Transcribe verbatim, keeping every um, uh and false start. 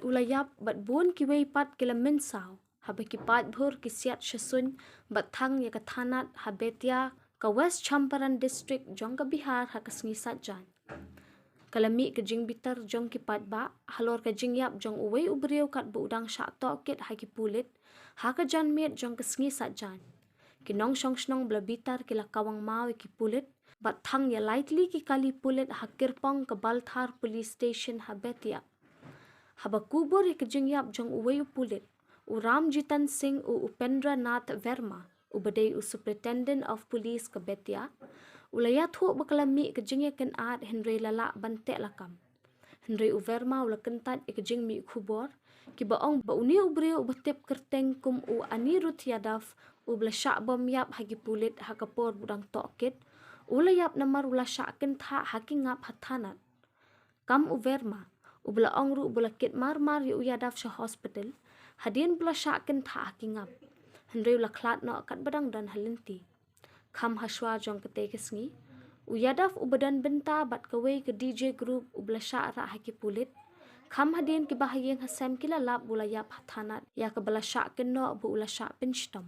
U la ïap bad bun kiwei pat ki la mynsaw haba ki paidbhur ki siat sha suiñ bad thang ïa ka thanat ha Betia, ka West Champaran District jong ka Bihar ha ka sngi Saitjaiñ. Ka la mih ka jingbitar jong ki paidbah halor ka jingïap jong uwei u briew katba u dang shah tohkit ha ki pulit ha ka janmiet jong ka sngi Saitjaiñ. Ki nongshong shnong ba la bitar ki la kawang maw ïa ki pulit bad thang ïa lai tylli ki kali pulit ha kyrpong ka Balthar Police Station ha Betia. Haba kubur ïa ka jingïap jong uwei u pulit, u Ramjitan Singh, u Upendra Nath Verma, uba dei u Superintendent of Police ka Betia, u la ïathuh ba ka la mih ka jingïakynad hynrei la lah ban teh lakam. Hynrei u Verma u la kyntait ïa ka jingmih khubor kiba ong ba une u briew uba tip kyrteng kum u Anirudh Yadav, uba la shah bom ïap ha ki pulit ha ka por ba u dang tohkit, u la ïap namar u la shah kynthah ha ki ngap ha thanat. Kam u Verma, uba la ong ruh ba la kit mar mar ïa u Yadav sha hospital hadien ba u la shah kynthah ha ki ngap, hynrei u la khlad noh katba dang don ha lynti. Kham hashwa jong katei ka sngi, u Yadav uba don bynta bad kawei ka DJ group uba la shah rah ha ki pulit, kham hadien kiba ha ïing ha sem ki la lap ba u la ïap ha thanat, ïa kaba la shah kynnoh ba u la shah pynshitom.